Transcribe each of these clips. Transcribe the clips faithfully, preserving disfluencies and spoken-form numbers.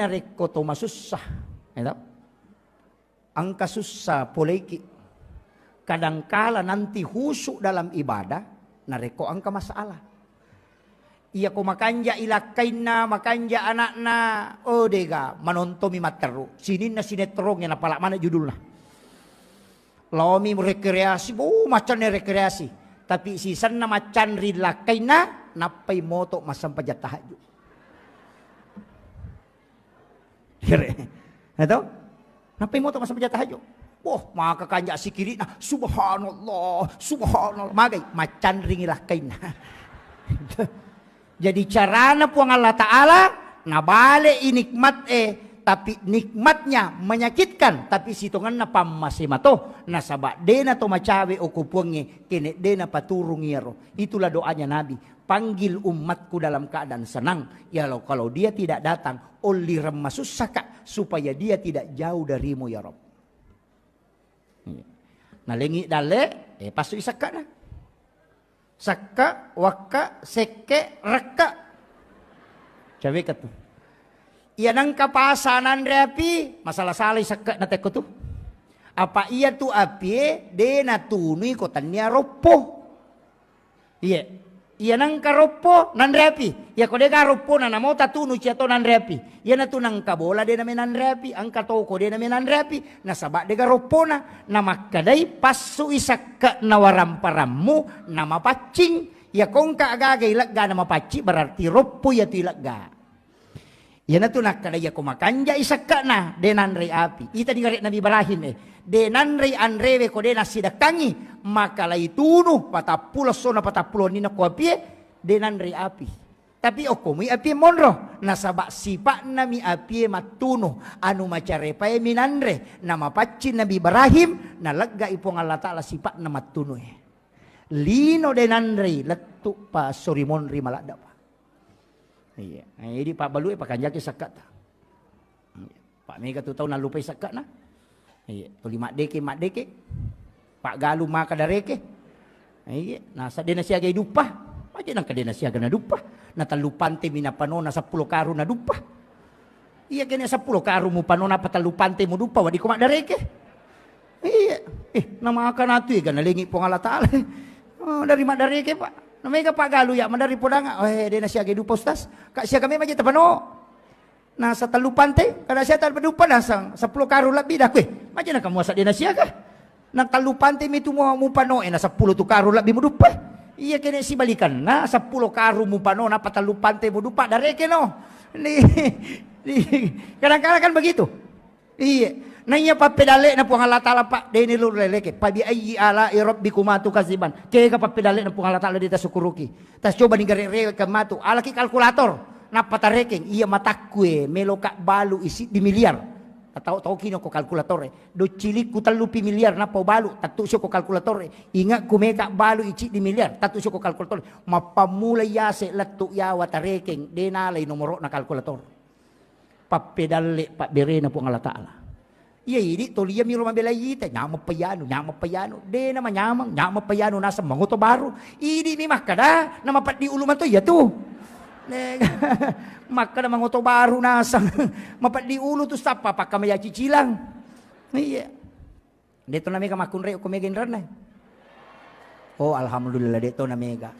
narekko to masussa, ya toh? Engka sussa poleiki. Kadangkala nanti khusyuk dalam ibadah, narekko engka masalah. Iya ko makanja ilakkainna, makanja anakna, oh dega, manontomi matteru. Sininna sinetrongnge napala mana judulna. Laomi rekreasi, bo, macanne rekreasi. Tapi sisenna macanri lakkainna, nappai moto massempajang tahajud. Kere. Nah, to? Nappai moto massempajang tahajud. Wah, maka kanja sikirina, subhanallah, subhanallah. Magai, macanringi lakkainna. Jadi carana Puang Allah Ta'ala, nabale i nikmat e, tapi nikmatnya menyakitkan, tapi sitongenna pammase mato, nasaba dena to macawe oko Puangnge, kene dena paturung iyaro. Itulah doanya Nabi, panggil umatku dalam keadaan senang. Ya lo, kalau dia tidak datang, ollireng masussaka supaya dia tidak jauh darimu ya Rabb. Iya. Nalengi dalle, eh, passu i sakkana. Sakka, wakka, sekke, rekka. Caweka tu. Iya nengka pasa nanre api, masalah-salai sakkana tekko tu. Apa iya tu apie, de natunui ko tannia roppo. Iye. Iya nengka roppo nanre api. Iya ko dega roppona namo tatunu cia to nanre api. Iyanatu nengka bola de name nanre api, engka toko de name nanre api, nasaba dega roppona. Namakkadai, passu i sakkana waramparammu, namapaccing. Iya ko engka agaga ilegga namapaccing, berarti roppo iyatu ilegga. Iyanatu nakkeda, iyako makanjai sekke'na, de nanrei api. Ita digare Nabi Ibrahim, eh, de nanrei anrewe ko de nassidekkangi, maka laitunu patappulo essona patappulo wenninna ko apie, de nanrei api. Tapi okkomui apie monro, nasaba sipa'nami apie mattunu, anu macarepae minanre, namapaccing Nabi Ibrahim, naleggai Puang Allah Ta'ala sipa'na mattunue. Lino de nanrei, lettu pa sori monri maladda pa. Iya. Eh, idi pabbalue pakanjaki sakkata. Iya. Pak mega tu tau nallupai sakkana. Iya. Tuli maddeke, maddeke. Pak galu maka dareke. Iya. Nasa de nasiaga duppa. Maje nangka de nasiaga na duppa. Na tellu pante mi napanona seppulo karung na duppa. Iya kene seppulo karung mupanona apa tellu pante muduppa, wadiko maddareke. Iya. Eh, namakana tu ega nalengi Puang Allah Ta'ala. Oh, dari maddareke, Pak. Namega Pak galu ya, madari podanga. Oh, eh, de nasiaga duppa, Ustaz. Kak siaga memang je tapano. Nasa tellu pante, kada siaga tellu duppa nasang seppulo karung lebbi dah kue. Maje nakamu asa de nasiaga. Na tellu pante mi tu mu, mupano, eh, na seppulo tu karung lebbi muduppa. Iya kene sibalikanna, seppulo karung mupano, napa tellu pante muduppa, dareke no. Ni, ni, kadang-kadang kan begitu. Iya. Naiya pappedalle na Puang Allah Ta'ala, Pak, deni lu leleke. Fa bi ayyi ala'i rabbikuma tukadziban. Kega pappedalle na Puang Allah Ta'ala ditasukuruki. Tas coba ni gare-, reke matu. Alaki kalkulator. Nappa tarekeng. Iya matakku e, meloka balu isi di miliar. Tau-tau kino ko kalkulator e. Doccilikku tellupi miliar nappa ubalu, tattu sio ko kalkulator e. Ingatku meka balu ici di miliar, tattu sio ko kalkulator e. Mappammula yase lettu yawa tarekeng, de nalai nomoro'na kalkulator. Pappedalle pabberena Puang Allah Ta'ala. Iya idi toli iya miro mabelai ita, nyameng payanu, nyameng payanu. De nama nyameng, nyameng payanu naseng mangoto baru. Idi mi makkada, nama peddi ulu mato iya tu. Ne, makkada mangoto baru naseng. Mapeddi ulu tu sappa pakkamaya cicilang. Iya. De to na mega makkunrai okko mega inranna. Oh, alhamdulillah, de to na mega.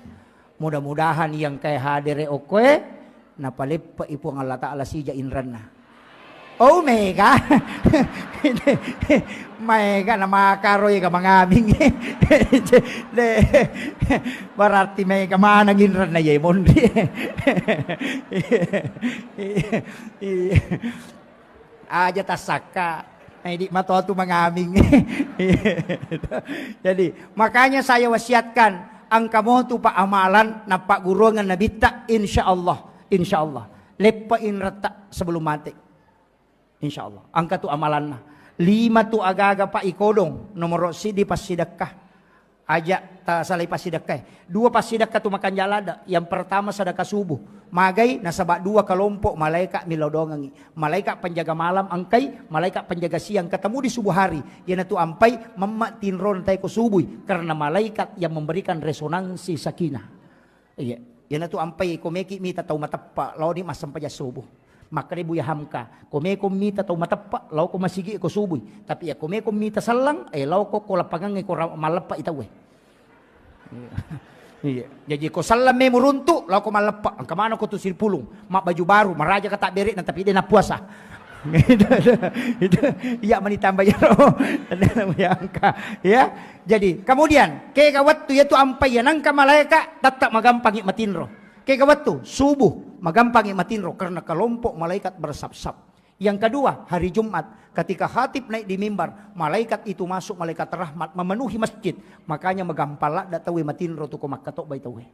Mudah-mudahan yang kai hadere okkoe, napaleppe'i Puang Allah Ta'ala sija inranna. Oh, mega. Maega na makaro ega mangaming. De, berarti mega maneng inranna ye monri. Iya. Aja tassakka. Nah, idi matoa tu mangaming. Jadi, makanya saya wasiatkan, engka motu pa amalan nappagguruangan nabitta, insya Allah, insya Allah. Leppa inretta sebelum mati. Insya Allah. Engka tu amalanna. Lima tu agaga pa ikodong, nomoro sidi passidekka. Aja tasalai passidekkae. Dua passidekka tu makanja ladde. Yang pertama sedekah subuh. Magai nasaba dua kelompok malaikat millau doangengi. Malaikat penjaga malam engkai, malaikat penjaga siang ketemu di subuh hari. Iyanatu ampai memma tinro tae ko subui karena malaikat yang memberikan resonansi sakinah. Iya, iyanatu ampai ko meki mita tau mateppa laoni massempajang subuh. Makkeda Buya Hamka, ko meko mita tau mateppa, lao ko masigi ko subui. Tapi ya ko meko mita sallang, eh, lao ko, ko lapangangnge ko ra-, malleppa i tauwe. Iya. Iya. Jaji ko sallang memu runtu, lao ko malleppa. Engka maneng ko tu Sipulung, mabbaju baru, maraja ka tabbere'na, tapi de' nappuasa. Itu, itu, itu, iya mani tambah iyaro. Buya Hamka. Ya. Jadi, kemudian, kega wettu iyatu ampai iya nangka malaeka, tetap magampangi matinro. Kega wettu subuh, magampangi matinro karena kelompok malaikat bersap-sap. Yang kedua, hari Jumat, ketika khatib naik di mimbar, malaikat itu masuk, malaikat rahmat memenuhi masjid. Makanya magampang ladda tauwe matinro tu ko makkatobbai tauwe.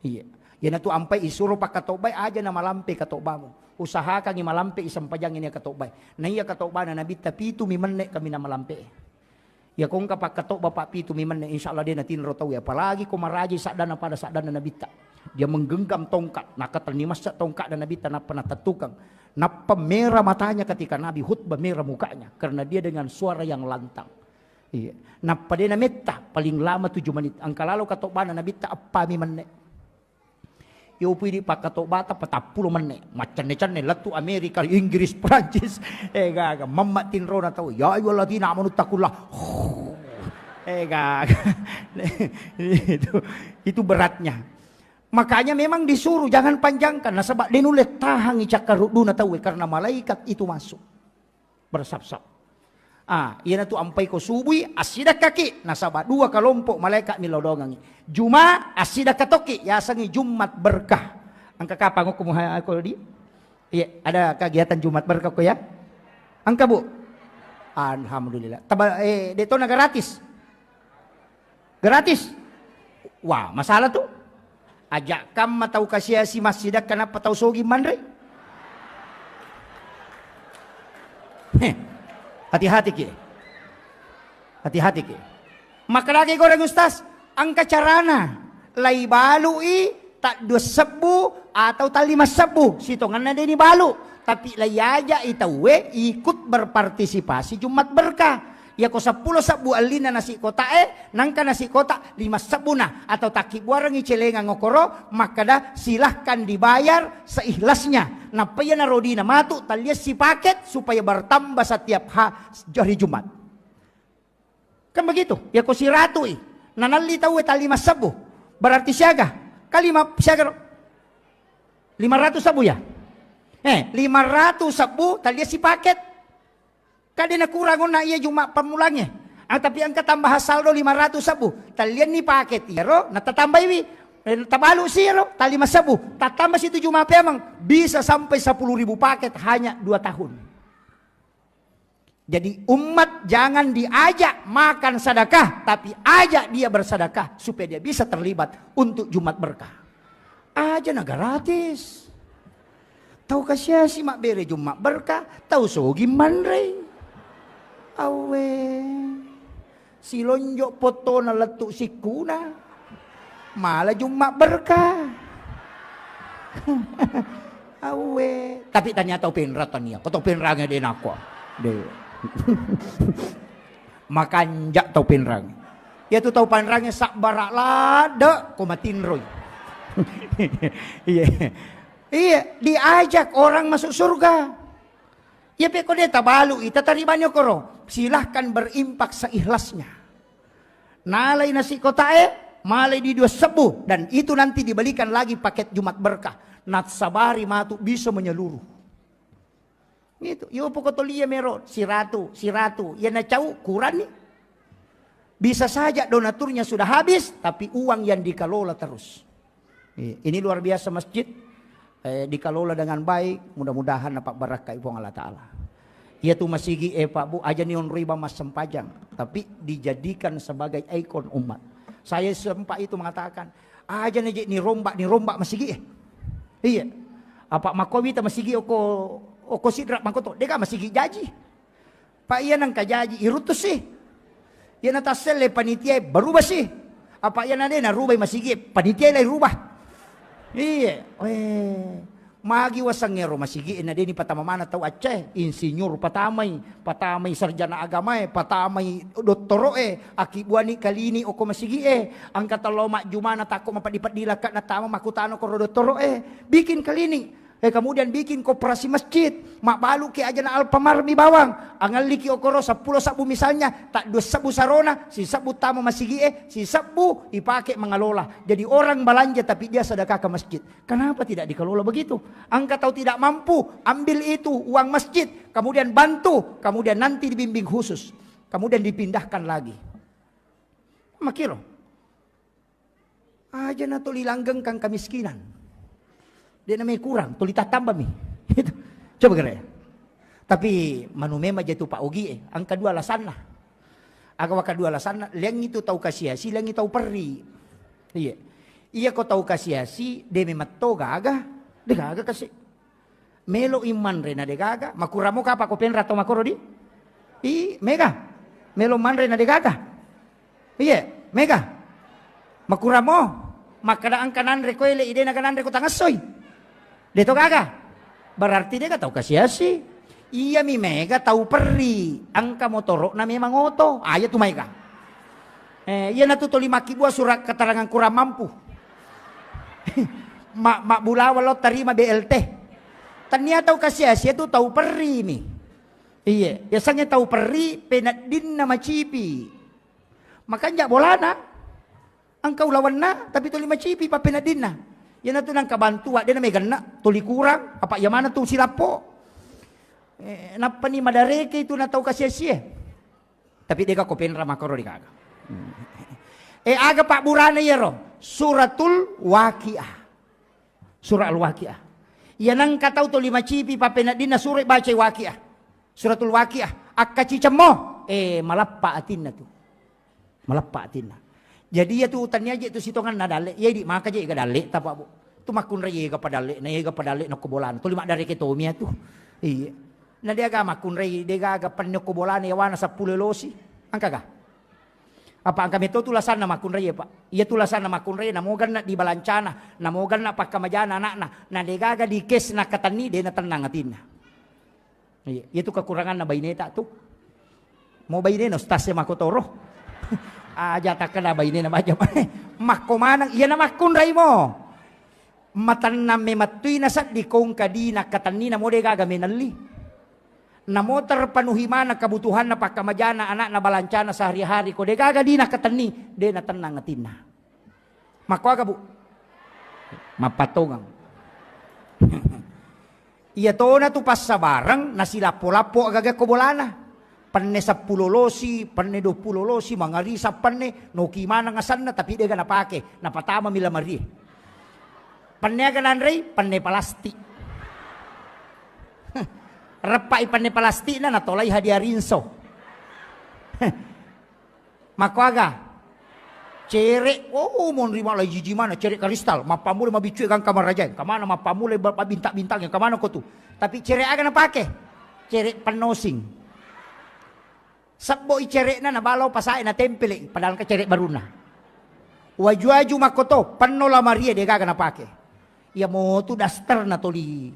Iya. Iyanatu ampai isuro pakkatobbai, aja na malampe katobbamu. Usahakangi malampe i sempajangi nia katobbai. Na iya katobana Nabitta pitu mi menne' kaminang malampe. Iya ko engka pakkatobba pa pitu mi menne', insya Allah de' natinro tauwe. Apalagi ko marajai saddanna pada saddanna Nabitta. Dia menggenggam tongkat, nakatenni massa tongkatna Nabitta nappa natettukang. Nappa merah matanya ketika Nabi khutbah, merah mukanya karena dia dengan suara yang lantang. Iya. Nappa de' nametta, paling lama tujuh menit. Engka lalo katobana Nabitta eppa mi menne'. Yo pui di pakkatobata patappulo menne'. Maccenne-cenne lettu Amerika, Inggris, Prancis. Eh, gaga. Mamma tinrona tau. Ya ayyuhalladzina amanu taqullaha. Eh, gaga. Itu, itu beratnya. Makanya memang disuruh jangan panjangkan. Nasaba de' nulle tahangi cakkarudduna tauwe karena malaikat itu masuk. Bersap-sap. Ah, iyanatu ampai ko subui, assidakkaki, nasaba dua kalompok malaeka' millau doangengngi. Juma, assidakka tokki, yasengngi Jumat berkah. Engka kapang ko muha-, ko di? Iya, ada kegiatan Jumat berkah ko ya? Engka, Bu? Alhamdulillah. Taba-, eh, de' tona gratis. Gratis. Wah, masalah tu. Aja' kamma tau kasiasi massidakka nappa tau sogi manre. Heh. Hati-hati ki. Hati-hati ki. Makkedaki goreng Ustaz, engka carana. Laibalu'i ta' dua sebbu atau ta' lima sebbu. Sitongenna de' nibalu. Tapi laiaja'i tauwe ikut berpartisipasi Jumat Berkah. Iyako seppulo sebbu ellinna nasi kotae, nangka nasi kota lima sebbuna, atau takkibbuarengngi celengang okoro, makkeda, "Silahkan dibayar seikhlasnya." Nappa iyanaro dina matu, talliassi paket supaya bertambah setiap ha-, hari Jumat. Kan begitu? Iyako siratui, nanalli tauwe ta' lima sebbu, berarti siaga? Kan lima, siaga ro? Lima ratus sebbu ya? Eh, lima ratus sebbu, talliassi paket. Kan de' nakurang onna iya Jumat pammulangnge. Ah, tapi engka tambahan saldo lima ratus sebbu. Tallianni paket iyaro, natatambaiwi. Eh, tabalusi iyaro, ta' lima sebbu. Tattambasi tu Jumat peameng. Bisa sampai sepuluh ribu paket hanya dua tahun. Jadi umat jangan diajak makan sedekah, tapi ajak dia bersedekah supaya dia bisa terlibat untuk Jumat Berkah. Aja na gratis. Tau kasiasi mabbere Jumat Berkah, tau sogi manrei. Awwe. Silonjo' pottona lettu' sikkuna. Mala Jumat Berkah. Awwe. Tapi tania tau Pinrang tania. Ko tau Pinrangnge de' nakko. De'. Makanja' tau Pinrang. Iyatu tau Pinrangnge sabbara' ladde' ko matinroi. Iya. Iya, diajak orang masuk surga. Iya, pe ko de' tabalu'i, tataribani okoro. Silahkan berimpak seikhlasnya. Nalai nasi kotae, malai di dua sebbu, dan itu nanti dibelikan lagi paket Jumat Berkah. Nassabari matu bisa menyeluruh. Gitu. Yo poko tolia mero, siratu, siratu. Iya nacau, kurani. Bisa saja donaturnya sudah habis, tapi uang yang dikelola terus. Iya, ini luar biasa masjid, eh, dikelola dengan baik, mudah-mudahan napabbarakkai Puang Allah Ta'ala. Iyatu masigi e, Pak Bu, aja nionroi bang massempajang, tapi dijadikan sebagai ikon umat. Saya sempat itu mengatakan, aja neje nirombak, nirombak masigi e. Iya. Apa makkowita masigi oko, oko sidra mangkoto, dega masigi jaji. Pak iya nangka jaji, iruttusi. Iya natasselle panitiae, barubasi. Apa iya nade narubai masigi, panitiae lai rubah. Iya, weh. Magi wasengngero masigi, na deni patama mana tau acce, insinyur patamai, patamai sarjana agamae, patamai dottoroe, akibuani kalini oko masigi e, angka talo majjumana takko mapeddi-peddi lakka natama makutano koro dottoroe, bikin kalini. Eh, kemudian bikin koperasi masjid, mabbaluki aja na Alfamart mi bawang, angelliki okoro seppulo sebbu misalnya, tak dua sebbu sarona, sisebbu tama masigie, sisebbu ipake mengelola. Jadi orang belanja tapi dia sedekah ke masjid. Kenapa tidak dikelola begitu? Engka tau tidak mampu, ambil itu uang masjid, kemudian bantu, kemudian nanti dibimbing khusus, kemudian dipindahkan lagi. Makiro. Aja na tuli langgengkang kemiskinan. Dia namanya kurang, tuli tattambami. Itu. Coba kira. Tapi manu memang jatu Pak Ogi, eh, engka dua alasanna. Aga waka dua alasanna, leng itu tau kasiasi, leng itu tau perri. Iya. Iya ko tau kasiasi, de memetto gaga, de gaga kasi. Melo i manre na de gaga, makuramo kapa ko penra tau makoro di? I, mega. Melo manre na de gaga. Iya, mega. Makuramo, makkada engka nanre ko ele, ide naga nanre ko tangessoi. De to gaga. Berarti de ga tau kasiasi. Iya mi mega tau perri, engka motoro na memang oto. Aja tu mega. Eh, iya natu toli makkibua surat keterangan kurang mampu. Ma, mabbulawa lo tarima B L T. Tania tau kasiasi tu tau perri mi. Iya, biasanya tau perri peneddinna macipi. Makanja bolana engka ulawanna tapi tuli macipi pappeneddinna. Iyanatu nangka bantua de na meganna tuli kurang apa iya maneng tu silappo. Eh, nappani madareke itu na tau kasiasie. Tapi dega ko penra makoro de gaga. Eh, aga pabburana iyaro? Suratul Waqiah. Surah Al-Waqiah. Iya nengka tau tuli macipi pappeneddinna surah bacai Waqiah. Suratul Waqiah. Akkacicemmo. Eh, malappa atinna tu. Malappa atinna. Jadi iya tu tania je tu sitonganna dalle. Iya di maka je ga dalle tapa bu. Tu makkunrai ega padalle, na ega padalle nokko bolana. Tuli maddareke tomia tu. Iya. Na de aga makkunrai, de gaga penne okko bolana yawana seppulo losi. Engka ga? Apa engka metto tu lasanna makkunrai, Pak? Iya tu lasanna makkunrai, namo ganna di balancana, namo ganna pakkamajana anakna, na de gaga di kes nakkatenni, de na tennang atinna. Iya, iya tu kekuranganna baineta tu. Mo bainena ustaz e makkotoro. Aja takkeda bainena baja. Makko maneng, iya na makkunrai mo. Matennang memettui na seddi kongka di nakkatenni, namo de gaga menelli. Namo terpenuhi maneng kebutuhanna pakkamajana anakna balancana sehari-hari ko de gaga di nakkatenni, de na tennang atinna. Makko aga, Bu? Mappatongang. Iya tona tu passabareng nasilappo-lappo agaga ko bolana. Penne seppulo losi, penne duappulo losi, mangarisa penne, noki maneng asenna tapi de ga napake, napatama mi lamarie. Penne aga nanrei? Penne palastik. Reppai penne palastikna natolai hadiah rinso. Makko aga? Cere, oh, monri malai jiji mana cere karistal, mappammula mabiccu gangka marajae, kamana mappammula ba-, ba-, bintang-bintang, kamana ko tu? Tapi cere aga napake? Cere pennosing. Sebbo i cerekna, nabalo pasae, natempele, padahal engka cerek barunna. Waju-waju makkoto, penno lamarie de gaga napake. Iya motu daster na toli.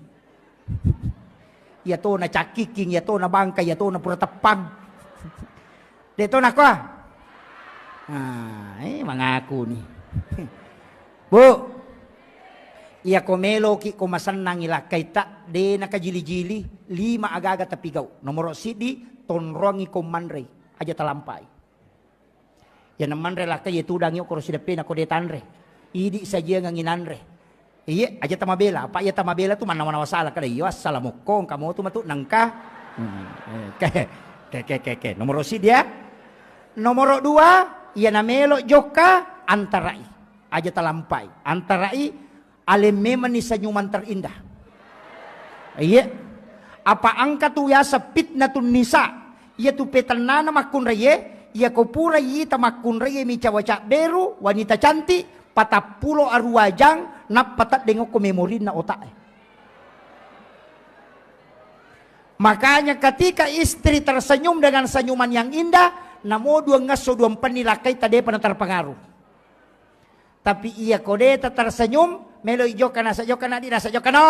Iya to na cakkiking, iya to na bangka, iya to na pura teppang. De to na koa. Ah, eh, mangaku ni. Bu, iya ko meloki ko masennangi lakkaita, de na kajili-jili, lima agaga tapigau. Nomoro siddi, tonroangi ko manrei, aja talampai. Iya namanre lakkai, iya tudangi okoro sideppena ko de tanre. Idi sajiangangi nanre. Iye, aja tamabela. Apa iya tamabela tu mannawa-nawa sala kada iyo assalamualaikum kamu tu matu nengka. Hmm, eh, ke, ke, ke, ke, ke. Nomoro siddi ya. Nomoro dua, iya namelo jokka antarai. Aja talampai. Antarai aleng memenni senyuman terindah. Iye. Apa engka tu yaseng fitnatun nisa, iya tu petennana makkunraie, iya ko pura ita makkunraie mi cawa cabberu, wanita cantik, patappulo arua jang, nappa teddeng okko memorinna otak e. Makanya ketika istri tersenyum dengan senyuman yang indah, namo duang esso duang penni lakkaita depa na terpengaruh. Tapi iya ko de ta tersenyum, melo i jokka nasa jokka na di nasa jokka no.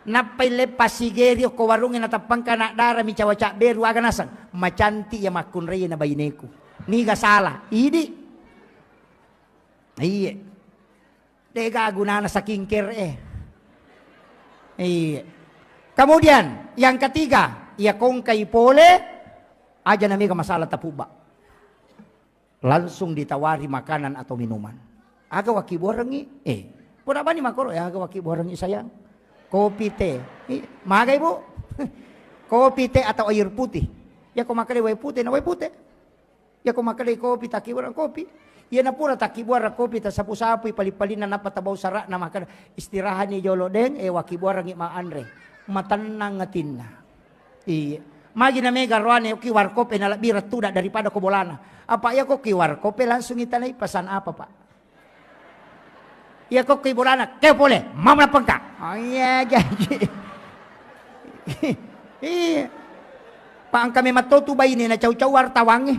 Nappa ille passigeri okko warungnge nateppangka anak dara mi cawa cabberu aga naseng. Macantik iya makkunrai na baineku. Niga salah? Idi. Iye. Dega gunana skincare e. Iya. Kemudian yang ketiga, iya kongkai pole, aja namega masalah tapubba. Langsung ditawari makanan atau minuman. Aga wakibuarengngi? Eh, pura bani makoro ya, aga wakibuarengngi sayang? Kopi, teh. Ih, magai, Bu? Kopi, teh atau air putih? Ya ko makkeda wae putih, na wae putih. Ya ko makkeda kopi, takkibuareng kopi. Iya na pura takkibuareng kopi, tasapu-sapui pali-palinna, nappa tabau sara'na, makkeda, "Istirahatni jolo, Deng, eh, wakibuarengngi ma anre." Matennang atinna. Iya. Magi na mega roane ki warkop e na lebbi rettuda daripada ko bolana. Apa iya ko ki warkop e langsung itanai pesan apa, Pak? Iya ko ki bolana, ke pole, mau na pengka. Oh iya, janji. Iya. Pak, engka memang to tu baine na cau-cau wartawangnge.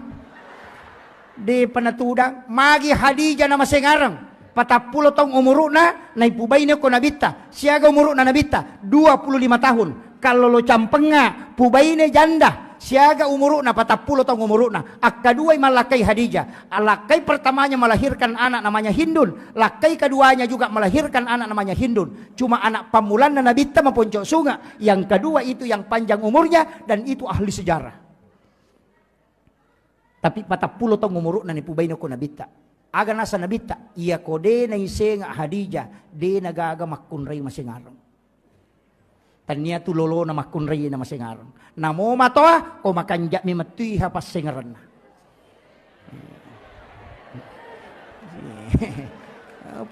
Di penatudang, magi Hadijah na masengareng. Patappulo taung umuru'na, naipubaine ko Nabitta. Siaga umuru'na Nabitta? Dua puluh lima tahun. Kallolo campengnga, pubaine janda. Siaga umuru'na? Patappulo taung umuru'na. Akkaduai mallakkai Hadijah. Lakkai pertamanya melahirkan anak namanya Hindun. Lakkai keduanya juga melahirkan anak namanya Hindun. Cuma anak pammulanna Nabitta maponco sunga. Yang kedua itu yang panjang umurnya dan itu ahli sejarah. Tapi patappulo taung umuru'na nipubaina ko Nabitta. Aga nasa Nabitta? Iya ko de naisenga Hadijah, de nagaga makkunrai masengareng. Tania tu lolona makkunrai na masengareng. Namo matoa, ko makanja'mi mettui ha passengerenna.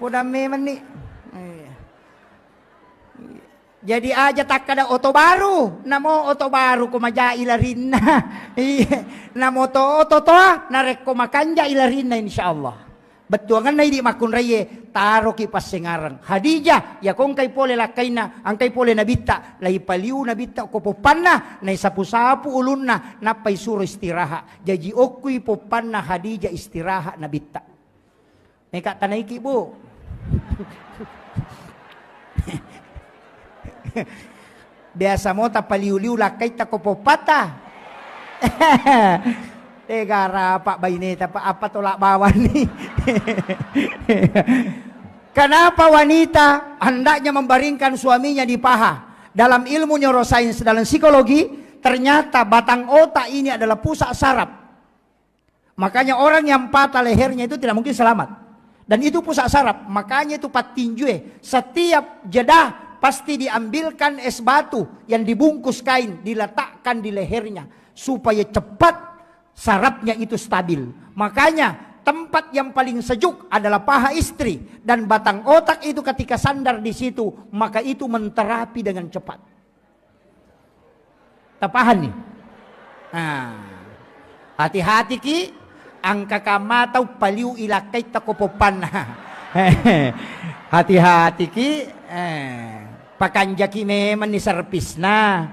Podamme menni. Jadi aja takkada oto baru, namo oto baru ko majai larinna. Iya, namo to oto toa, narekko makanjai larinna, insyaallah. Bettuangenna idi makkunraie, taroki passengareng. Hadijah, iya ko engkai pole lakkainna, engkai pole Nabitta, laipaliu Nabitta ko poppanna, naisapu-sapu ulunna, nappa isuro istirahat. Jaji okkui poppanna Hadijah istirahat Nabitta. Meka tanaiki, Bu. Biasa mo tapaliu-liu lakkaitta ko poppata. Tega rapa baineta, apa tolak bawani. Kenapa wanita hendaknya membaringkan suaminya di paha? Dalam ilmu neurosains, dalam psikologi, ternyata batang otak ini adalah pusat saraf. Makanya orang yang patah lehernya itu tidak mungkin selamat. Dan itu pusat saraf. Makanya itu pattinjue, setiap jeda pasti diambilkan es batu yang dibungkus kain, diletakkan di lehernya supaya cepat sarafnya itu stabil. Makanya tempat yang paling sejuk adalah paha istri dan batang otak itu ketika sandar di situ, maka itu menterapi dengan cepat. Tapahanni? Ah. Hati-hati ki, angka kamma tau paliu ilakkaitta ko poppanna. Hati-hati ki, eh, pakanjaki memenni servisna.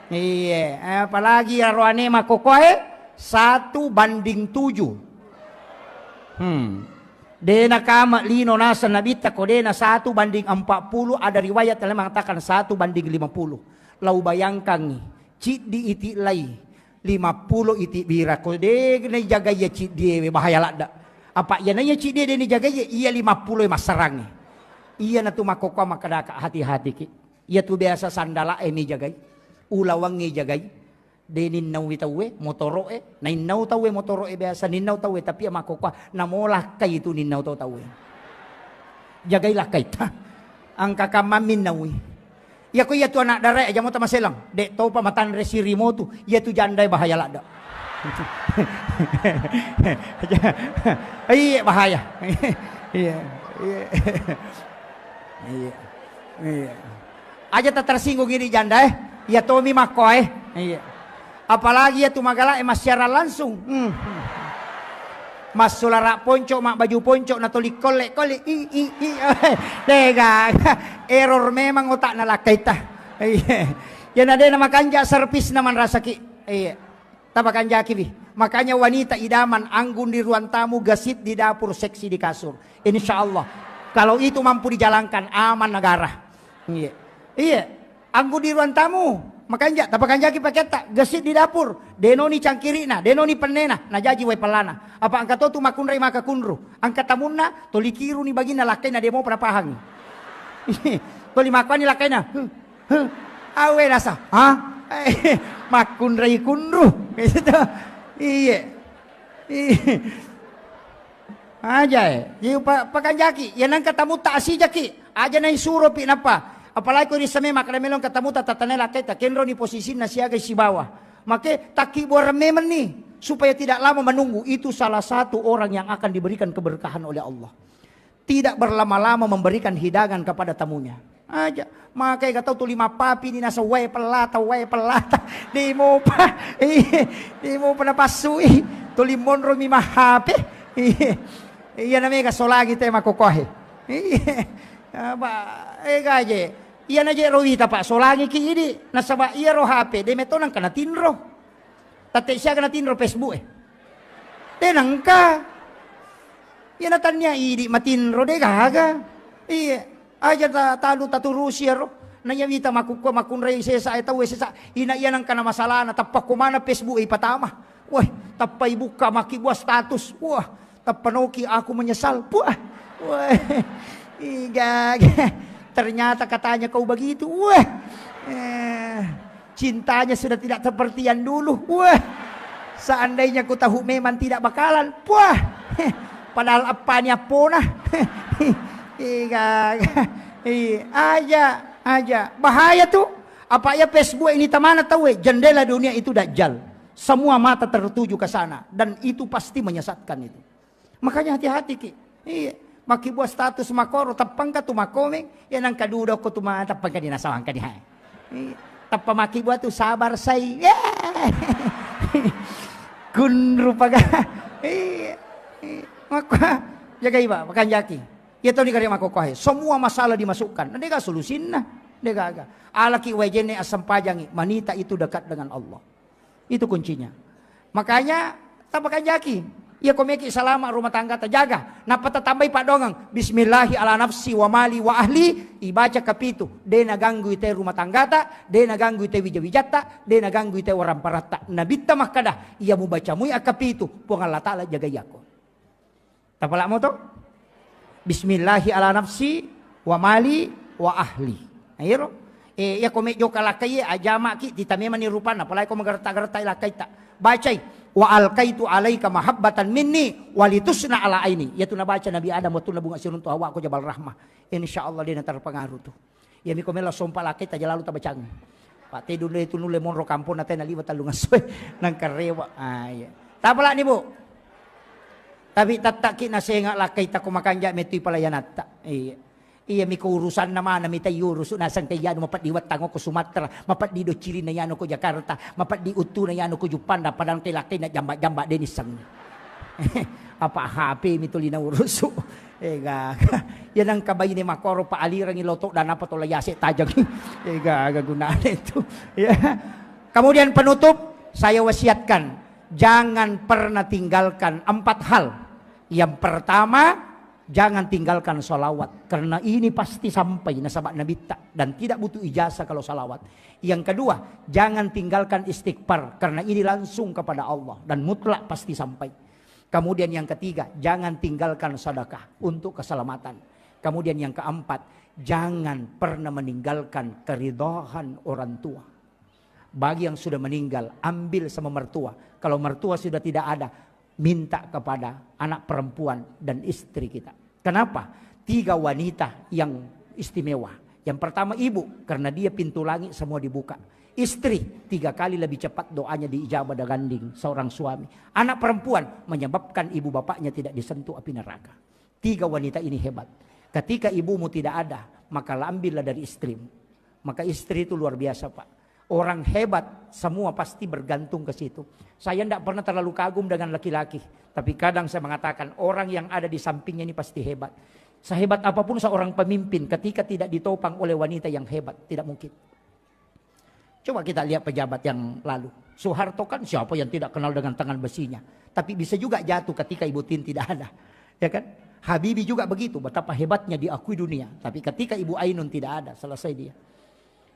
Iya, apalagi aroane makokoe satu banding tujuh. Hmm. Dena kama lino naseng Nabitta ko dena satu banding empat puluh, ada riwayat yang mengatakan satu banding lima puluh. Lau bayangkangngi, ciddi iti lai, lima puluh iti bira, ko de naijagai iya ciddi ewe, bahaya ladda. Apa iya naiya ciddi de nijagai, iya lima puluh e massarangngi. Iya natu makkokkoa makkedaka, hati-hati ki. Iya tu biasa sandala e mi jagai, ulawang e jagai. De ninnaui tauwe, motoro'e, nainnau tauwe motoro'e, biasa ninnau tauwe, tapi iya makkokkoa, namo lakkai tu ninnau to tauwe. Jagai lakkaitta. Angka kamma minnaui. Iya ko iya tu anak darae, aja mo tamaselang. Dek topa matanre sirimo tu, iya tu jandae bahaya ladda. Iya bahaya. Iya, iya. Iya. Iya. Aja tak tersinggung ini janda eh. Iya tomi makko eh. Iya. Apalagi iya tu magala eh massiaran langsung. Hmm. Massulara ponco, mak baju ponco, na toli kolle kolle. I, i, i. Dega. Error memang otak na lakkaita. Iya. Iya na dena makanja servis na manrasaki. Iya. Tapakanjakiwi. Makanya wanita idaman anggun di ruang tamu, gesit di dapur, seksi di kasur. Insya Allah. Kalau itu mampu dijalankan, aman negara. Iya. Iya. Anggun di ruang tamu, makanja, tapakanjaki paketta, gesit di dapur, denoni cangkirina, denoni pennena, najaji wai pellana. Apa angka to tu makunrai maka kunru. Angka tamunna, toli kiruni bagina lakkaina demo pada pahangi. Toli makuani lakkaina. Hmm. Huh. Awe rasa, ha? Eh, makkunrai kunru. Gitu. Iye. Iye. Aja, eh. Iye, pa-, pakanjaki. Ya nang katamutta asijaki. Aja nai suro pi napa. Apalagi ko rissa memang kada melong katamutta tatanai lakkaita. Kenroni posisinna siaga sibawa. Make takkibuareng memang ni. Supaya tidak lama menunggu. Itu salah satu orang yang akan diberikan keberkahan oleh Allah. Tidak berlama-lama memberikan hidangan kepada tamunya. Aja. Makai gatau tuli mappapi ni nasa wae pellata, wae pellata. Di mupa. Iya. Di mupa napassui. Tuli monro mi mahape. Iya. Iya namega solangi te makokohe. Iya. Apa, eh, gaje. Iya naje ro wita, Pak, solangi ki idi. Nasaba iya ro H P, de meto nang kana tinro. Tatte siaga natinro Facebook e. De nangka. Iya natannia idi matinro de gaga. Iya. Aja ta-, talu taturusi ero. Na iya wita makukku makunrai sesa e tau e sesa. Ina iya nangka na masalana tappa ko mana Facebook e patama. Wah, tappa ibukka makkibua status. Wah, tappa noki aku menyesal. Puah. Wah. Iga. Ternyata katanya kau begitu. Wah. Eh, cintanya sudah tidak seperti yang dulu. Wah. Seandainya ku tahu memang tidak bakalan. Puah. Padahal apa ni apona. Iga. Iya, aja, aja. Bahaya tuh. Apa ya Facebook ini tamana tahu eh? Jendela dunia itu dajjal. Semua mata tertuju ke sana dan itu pasti menyesatkan itu. Makanya hati-hati ki. Iya. Makkibua status makoro, tappangka tu makomeng, ya nangka duda ko tu ma-, tappangka di nasawangka di hai. Iya. Tappa makkibua tu sabar sai. Ya. Kun rupaga. Iya. Iya. Makko jagai ba, makanjaki. Ya tau ni kare makko kohe. Semua masalah dimasukkan. Nah, dega solusinna. Dega aga. Alaki wajene asam pajangi. Manita itu dekat dengan Allah. Itu kuncinya. Makanya, tapakanjaki. Iya ko meki salama rumah tangga ta jaga. Nappa tatambai paddongeng. Bismillahi ala nafsi wa mali wa ahli. Ibaca kapitu. De naganggui te rumah tanggata, de naganggui te wija-wijatta, de naganggui te waramparatta. Nabitta makkada, iya mubaca mui akapitu, Puang Allah Ta'ala jagai ako. Tapalak moto? Bismillahi ala nafsi wa mali wa ahli. Nah, iyaro. Eh, iya ko mejjo kalakkai, ajamaki, tita memang ni rupanna, apalagi ko magaretta-garetta lakkaita. Bacai, "Wa alkaitu alaika mahabbatan minni walitusna ala aini." Iya tu nabaca Nabi Adam waktu nabunga siruntu Hawa ko Jabal Rahmah. Insya Allah dia terpengaruh tu. Iya miko melo sompa lakkai taja lalu tabacang. Pak Tedu le tu nulle monro kampong na tena liwa tellung esso e. Nang karewa. Ah, iya. Tapalak ni, Bu. Tapi tattaki nasenga lakkai tako makanja metui palayanatta. Iya. Iya miko urusanna mana mita iurusu naseng ke iyanu mapeddi wattang ko Sumatera, mapeddi docirina iyanu ko Jakarta, mapeddi uttuna iyanu ko Juppanda, padang te lakkai na jamba-jamba deniseng. Apa H P mi tuli naurusu. Ega. Ya nangka baine makoro pa alirangi loto dan apa tola yase tajang. Ega, aga gunana itu. Ya. Kemudian penutup, saya wasiatkan, jangan pernah tinggalkan empat hal. Yang pertama, jangan tinggalkan salawat. Karena ini pasti sampai nasaba nabitta dan tidak butuh ijazah kalau salawat. Yang kedua, jangan tinggalkan istighfar karena ini langsung kepada Allah dan mutlak pasti sampai. Kemudian yang ketiga, jangan tinggalkan sedekah untuk keselamatan. Kemudian yang keempat, jangan pernah meninggalkan keridhaan orang tua. Bagi yang sudah meninggal, ambil sama mertua. Kalau mertua sudah tidak ada, minta kepada anak perempuan dan istri kita. Kenapa? Tiga wanita yang istimewa. Yang pertama ibu, karena dia pintu langit semua dibuka. Istri, tiga kali lebih cepat doanya diijabah dibanding seorang suami. Anak perempuan menyebabkan ibu bapaknya tidak disentuh api neraka. Tiga wanita ini hebat. Ketika ibumu tidak ada, maka ambillah dari istrimu. Maka istri itu luar biasa, Pak. Orang hebat, semua pasti bergantung ke situ. Saya tidak pernah terlalu kagum dengan laki-laki. Tapi kadang saya mengatakan, orang yang ada di sampingnya ini pasti hebat. Sehebat apapun seorang pemimpin, ketika tidak ditopang oleh wanita yang hebat, tidak mungkin. Coba kita lihat pejabat yang lalu. Soeharto kan siapa yang tidak kenal dengan tangan besinya? Tapi bisa juga jatuh ketika Ibu Tin tidak ada. Ya kan? Habibie juga begitu, betapa hebatnya diakui dunia. Tapi ketika Ibu Ainun tidak ada, selesai dia.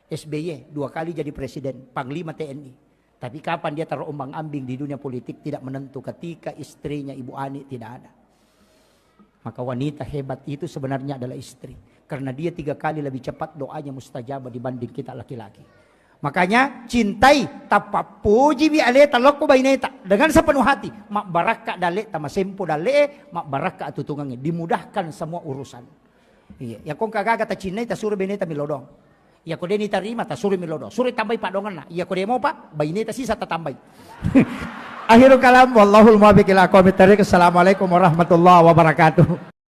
S B Y dua kali jadi presiden, panglima T N I. Tapi kapan dia terombang-ambing di dunia politik tidak menentu ketika istrinya Ibu Ani tidak ada. Maka wanita hebat itu sebenarnya adalah istri. Karena dia tiga kali lebih cepat doanya mustajab dibanding kita laki-laki. Makanya cintai, tapappujiwi aleta lokko baineta dengan sepenuh hati. Mabbarakka daleta, masempo dalee, mabbarakka atutungangnge, dimudahkan semua urusan. Iya, ya kong kagaga tacinnai, tasuro baineta milodong. Ya ko deni tarima, tasuro milodong. Suro tambai padonganna. Ya ko demo pak, baineta sisa tatambai. Akhirul kalam, wallahul muwaffiq ila aqwamit thariq. Assalamualaikum warahmatullahi wabarakatuh.